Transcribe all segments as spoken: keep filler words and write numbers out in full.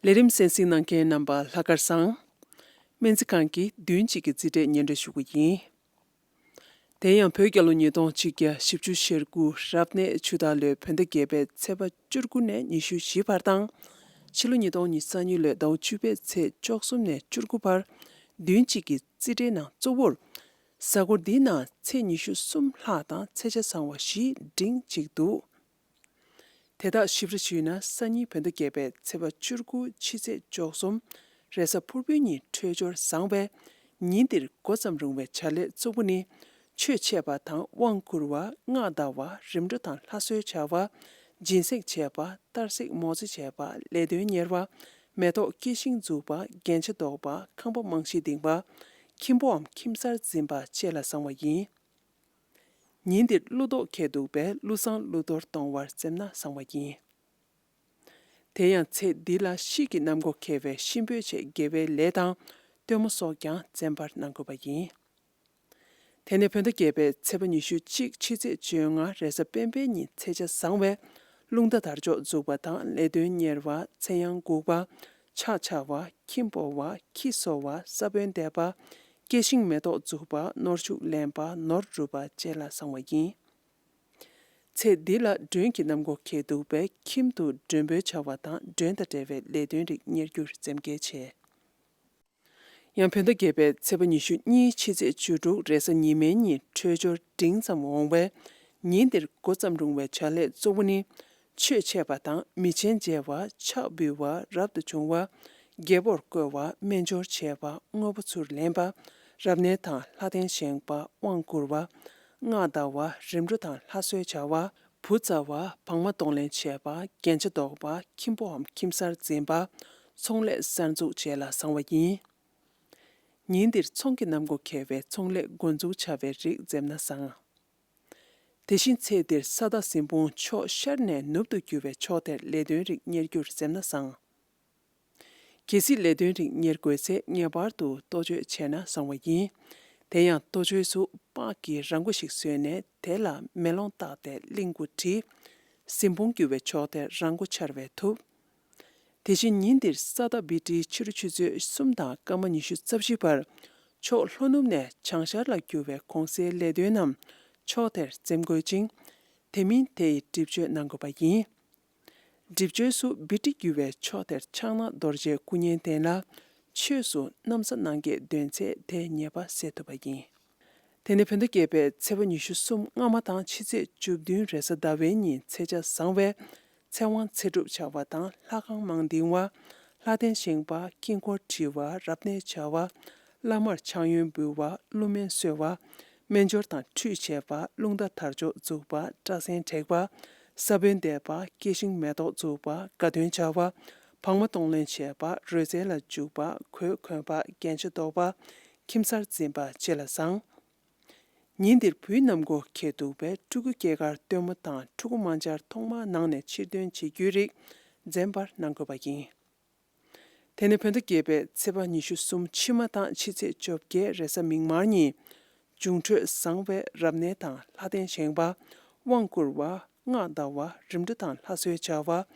ལས་རིམ་གསན་གཟིགས་གནང་མཁན་རྣམ་པ་ལྷག་དཀར་བཟང་། སྨན་རྩིས་ཁང་གི་བདུན་གཅིག་གི་རྩིས་འབྲས་སྙན་སྒྲོན་ཞུ་གི་ཡིན། དེ་ཡང་བོད་རྒྱལ་ལོ་ཉིས་སྟོང་ཆིག་བརྒྱ་བཞི་བཅུ་ཞེ་དགུ་རབ་གནས་ཆུ་སྟག་ལོའི་བོད་ཟླ་བརྒྱད་པའི་ཚེས་པ་བཅུ་དགུ་ནས་ཉི་ཤུ་བཞི་བར་དང་། ཕྱི་ལོ་ཉིས་སྟོང་ཉི་ཤུ་རྩ་གཉིས་ལོའི་ཟླ་བ་བཅུ་པའི་ཚེས་བཅུ་གསུམ་ནས་བཅུ་དགུ་བར་བདུན་གཅིག་གི་རྩིས་འབྲས་ནང་གཙོ་བོར། གཟའ་འཁོར་འདིའི་ནང་ཚེས་ཉི་ཤུ་གསུམ་ལྷག་དང་ཚེས་ཆ་བཟང་བ་བཞི་འབྲིང་གཅིག་འདུག་དེ་དག་ཞིབ་ར་ཞུས་ན། སང་ཉིན་བོད་ཟླ་བརྒྱད་པའི་ཚེས་པ་བཅུ་དགུ་ཕྱི་ཚེས་བཅུ་གསུམ་རེས་གཟའ་ཕུར་བུའི་ཉིན་འཕྲོད་སྦྱོར་བཟང་བས། ཉིན་འདིར་འགོ་བརྩམས་རུང་བའི་བྱ་ལས་གཙོ་བོ་ནི། ཆོས་འཆད་པ་དང་དབང་བསྐུར་བ། སྔགས་བཟླ་བ། རིམ་གྲོ་དང་ལྷ་གསོལ་བྱ་བ། སྦྱིན་སྲེག་བྱས་པ། གཏར་སྲེག་མོ་རྩིས་བྱས་པ། ལས་དོན་གཉེར་བ། མེ་ཏོག་སྐྱེ་ཤིང་འཛུགས་པ། རྒྱན་ཆ་འདོགས་པ། ཁང་པ་རྨང་གཞི་འདིང་བ། ཁྱིམ་པའམ་ཁྱིམ་གསར་འཛིན་པ་བཅས་ལ་བཟང་བ་ཡིན། ཉིན་འདིར་ཀླུ་རྡོག་ཁེལ་འདུག་པས་ཀླུ་བསང་ཀླུ་གཏོར་གཏོང་བར་འཛེམ་ན་བཟང་བ་ཡིན། དེ་ཡང་ཚེ་འདི་ལ་ཤིག་གི་གནམ་སྒོ་ཁེལ་བས་གཤིན་པོའི་ཆེད་དགེ་བའི་ལས་དང་སྟོན་མོ་སོགས་ཀྱང་འཛེམ་པར་གནང་དགོས་པ་ཡིན། དེ་ནས་བོད་ཟླ་བརྒྱད་པའི་ཚེས་པ་ཉི་ཤུ་གཅིག་ཕྱི་ཚེས་བཅོ་ལྔ་རེས་གཟའ་སྤེན་པའི་ཉིན་ཚེས་ཆ་བཟང་བས། རླུང་རྟ་དར་ལྕོག་འཛུགས་པ་དང་ལས་དོན་གཉེར་བ། ཚེ་ཡང་འགུགས་པ། ཕྱག་འཕྱར་བ། ཁྱི་འབོ་བ། ཁྱི་གསོ་བ། ས་བོན་འདེབས་པ། སྐྱེ་ཤིང་མེ་ཏོག་འཛུགས་པ། ནོར་ཕྱུགས་ལེན་པ། ནོར་སྒྲུབ་པ་བཅས་ལ་བཟང་བ་ཡིན། ཚེ་འདི་ལ་མགྲོན་གྱི་གནམ་སྒོ་ཁེལ་འདུག་པས་ཁྱིམ་དུ་མགྲོན་འབོད་བྱ་བ་དང་མགྲོན་དང་འབྲེལ་བའི་ལས་དོན་རིགས་གཉེར་རྒྱུར་འཛེམ་དགོས་ཆེ། ཡང་བོད་ཟླ་བརྒྱད་པའི་ཚེས་པ་ཉི་ཤུ་གཉིས་ཕྱི་ཚེས་བཅུ་དྲུག་རེས་གཟའ་ཉི་མའི་ཉིན་འཕྲོད་སྦྱོར་འབྲིང་ཙམ་འོང་བས། ཉིན་འདིར་འགོ་བརྩམས་རུང་བའི་བྱ་ལས་གཙོ་བོ་ནི། ཆོས་འཆད་པ་དང་མི་ཆེན་མཇལ་བ། ཕྱག་འབུལ་བ། རབ་ཏུ་བྱུང་བ། རྒྱལ་པོར་བསྐོས་པ། སྨན་སྦྱོར་བྱེད་པ། དངོས་པོ་ཚུར་ལེན་པ། རབ་གནས་དང་ལྷ་རྟེན་བཞེངས་པ། དབང་བསྐུར་བ། སྔགས་བཟླ་བ། རིམ་གྲོ་དང་ལྷ་གསོལ་བྱ་བ། བུ་བཙའ་བ། བག་མ་གཏོང་ལེན་བྱེད་པ། རྒྱན་ཆ་འདོགས་པ། ཁྱིམ་པོའམ་ཁྱིམ་གསར་འཛིན་པ། ཚོང་ལས་གསར་འཛུགས་བཅས་ལ་བཟང་བ་ཡིན། ཉིན་འདིར་ཚོང་གི་གནམ་སྒོ་ཁེལ་བས་ཚོང་ལས་འགོ་འཛུགས་བྱ་བའི་རིགས་འཛེམ་ན་བཟང་། དེ་བཞིན་ཚེ་འདིར་ས་བདག་གཟིམ་དཔུང་ཕྱོགས་ཤར་ནས་ནུབ་ཏུ་རྒྱུ་བའི་ཕྱོགས་དེར་ལས་དོན་རིགས་གཉེར་རྒྱུར་འཛེམ་ན་བཟང་། གལ་སྲིད་ལས་དོན་རིགས་གཉེར་དགོས་ཚེ་ངེས་པར་དུ་གཏོ་བཅོས་བྱས་ན་བཟང་བ་ཡིན། དེ་ཡང་གཏོ་བཅོས་སུ་སྤགས་ཀྱི་ར་མགོ་ཞིག་བཟོས་ནས་དེ་ལ་མེ་ལོང་བཏགས་ཏེ་གླིང་དགུ་བྲིས། གཟིམ་དཔུང་རྒྱུ་བའི་ཕྱོགས་དེར་ར་མགོ་འཕྱར་བས་ཐུབ། དེ་བཞིན་ཉིན་འདིར་ས་བདག་བི་ཏྲའི་ཕྱི་རུ་ཆུ་ཚོད་གསུམ་དང་སྐར་མ་ཉི་ཤུ་རྩ་བཞི་བར་ཕྱོགས་ལྷོ་ནུབ་ནས་བྱང་ཤར་ལ་རྒྱུ་བའི་གུང་སེང་ལས་དོན་རྣམས་ཕྱོགས་དེར་འཛེམ་དགོས་ཅིང་། དེ་མིན་དེ་ཡི་སྒྲིབ་གཅོད་གནང་དགོས་པ་ཡིན། སྒྲིབ་གཅོད་སུ་བི་ཏྲ་རྒྱུ་བའི་ཕྱོགས་དེར་ཕྱག་ན་རྡོ་རྗེའི་སྐུ་བརྙན་བསྟན་ལ། ཆོས་སུ་གནམ་ས་སྣང་བརྒྱད་འདོན་ཚེ་དེའི་ཉེས་པ་སེལ་ཐུབ་པ་ཡིན། དེ་ནས་བོད་ཟླ་བརྒྱད་པའི་ཚེས་པ་ཉི་ཤུ་གསུམ་སྔ་མ་དང་ཕྱི་ཚེས་བཅུ་བདུན་རེས་གཟའ་ཟླ་བའི་ཉིན་ཚེས་ཆ་བཟང་བས། ཚེ་དབང་ཚེ་སྒྲུབ་བྱ་བ་དང་ལྷ་ཁང་མང་འདིང་བ། ལྷ་རྟེན་བཞེངས་པ། དཀྱིལ་འཁོར་བྲི་བ། རབ་གནས་བྱ་བ། བླ་མར་ཕྱག་གཡོན་འབུལ་བ། ཀླུ་སྨན་གསོལ་བ། སྨན་སྦྱོར་དང་ཁྲུས་བྱེད་པ། རླུང་རྟ་དར་ལྕོག་འཛུགས་པ། སྐྲ་སེན་བྲེག་པ། ས་བོན་འདེབས་པ། སྐྱེ་ཤིང་མེ་ཏོག་འཛུགས་པ། དགའ་སྟོན་བྱ་བ། བག་མ་གཏོང་ལེན་བྱེད་པ། རོལ་རྩེད་ལ་འཇུག་པ། གོས་གོན་པ། རྒྱན་ཆ་འདོགས་པ། ཁྱིམ་གསར་འཛིན་པ་བཅས་ལ་བཟང་། ཉིན་འདིར་བུའི་གནམ་སྒོ་ཁེལ་འདུག་པས་ཕྲུ་གུ་སྐྱེས་སྐར་སྟོན་མོ་དང་ཕྲུ་གུ་དམར་འབྱར་ཐོག་མར་ནང་ནས་ཕྱིར་འདོན་བྱེད་རྒྱུའི་རིགས་འཛེམ་པར་གནང་དགོས་པ་ཡིན། དེ་ནས་བོད་ཟླ་བརྒྱད་པའི་ཚེས་པ་ཉི་ཤུ་གསུམ་ཕྱི་མ་དང་ཕྱི་ཚེས་བཅོ་བརྒྱད་རེས་གཟའ་མིག་དམར་ཉིན། འབྱུང་འཕྲོད་བཟང་བས་རབ་གནས་དང་ལྷ་རྟེན་བཞེངས་པ། དབང་བསྐུར་བ། སྔགས་བཟླ་བ། རིམ་གྲོ་དང་ལྷ་གསོལ་བྱ་བ།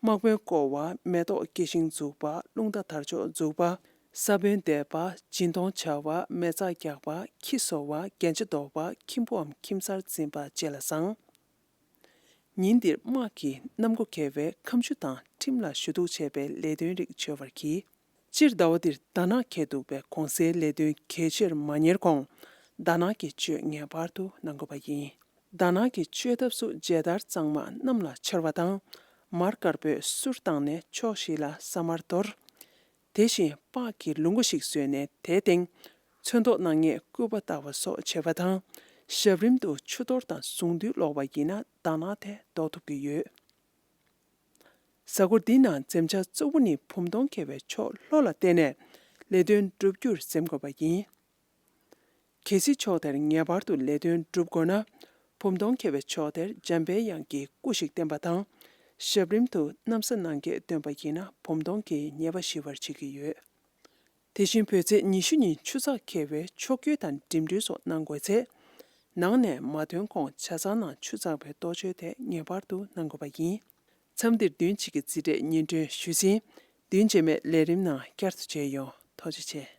དམག་དཔོན་བསྐོ་བ། མེ་ཏོག་སྐྱེ་ཤིང་འཛུགས་པ། རླུང་རྟ་དར་ལྕོག་འཛུགས་པ། ས་བོན་འདེབས་པ། སྦྱིན་གཏོང་བྱ་བ། མེ་བཙའ་རྒྱག་པ། ཁྱི་གསོ་བ། རྒྱན་ཆ་འདོགས་པ། ཁྱིམ་པོའམ་ཁྱིམ་གསར་འཛིན་པ་བཅས་ལ་བཟང་། ཉིན་འདིར་དམག་གི་གནམ་སྒོ་ཁེལ་བས་ཁ་མཆུ་དང་ཁྲིམས་ལ་ཞུ་གཏུག་བྱས་པའི་ལས་དོན་རིགས་འཆོལ་བར་གྱིས། སྤྱིར་ཟླ་བ་འདིར་དར་ནག་ཁེལ་འདུག་པས་གུང་སེང་ལས་དོན་གལ་ཆེར་མ་གཉེར་གོང་། དར་ནག་གི་གཅོད་ངེས་པར་དུ་གནང་དགོས་པ་ཡིན། དར་ནག་གི་གཅོད་ཐབས་སུ་མཇལ་དར་གཙང་མ་གནམ་ལ་འཕྱར་བ་དང་། མར་དཀར་པོས་གསུར་བཏང་ནས་ཕྱོགས་བཞི་ལ་ས་དམར་གཏོར། དེ་བཞིན་སྤགས་ཀྱི་ལུང་པ་ཞིག་བཟོས་ནས་དེའི་སྟེང་། ཚོན་མདོག་སྣ་ལྔའི་སྐུད་པ་བཏགས་པ་སོགས་བྱེད་པ་དང་། ཞབས་རིམ་དུ་ཆུ་གཏོར་དང་གཟུངས་འདུས་ཀློག་པ་ཡིན་ན་དར་ནག་དེ་ཟློག་ཐུབ་ཀྱི་ཡོད། གཟའ་འཁོར་འདིའི་ནང་འཛེམ་བྱ་གཙོ་བོ་ནི་བུམ་སྟོང་ཁེལ་བའི་ཕྱོགས་ལྷོ་ལ་བལྟས་ནས་ལས་དོན་བསྒྲུབ་རྒྱུར་འཛེམ་དགོས་པ་ཡིན། གལ་སྲིད་ཕྱོགས་དེར་ངེས་པར་དུ་ལས་དོན་སྒྲུབ་དགོས་ན། བུམ་སྟོང་ཁེལ་བའི་ཕྱོགས་དེར་འཇམ་པའི་དབྱངས་ཀྱི་སྐུ་ཞིག་བསྟན་པ་དང་། ཞབས་རིམ་དུ་གནམ་ས་སྣང་བརྒྱད་བཏོན་པ་ཡིན་ན་བུམ་སྟོང་གི་ཉེས་པ་ཞི་བར་བྱེད་ཀྱི་ཡོད། དེ་བཞིན་བོད་ཚེས་ཉི་ཤུ་ཉིན་ཆུ་ཚགས་ཁེལ་བས་ཕྱོགས་བསྐྱོད་དང་འགྲིམ་འགྲུལ་སོགས་གནང་དགོས་ཚེ། ནང་ནས་མ་ཐོན་གོང་ཆ་ཚང་ནང་ཆུ་ཚགས་པའི་གཏོ་བཅོས་དེ་ངེས་པར་དུ་གནང་དགོས་པ་ཡིན། མཚམས་འདིར་བདུན་གཅིག་གི་རྩིས་འབྲས་སྙན་སྒྲོན་ཞུས་ཟིན། བདུན་རྗེས་མའི་ལས་རིམ་ནང་བསྐྱར་དུ་མཇལ་ཡོང་། ཐུགས་རྗེ་ཆེ།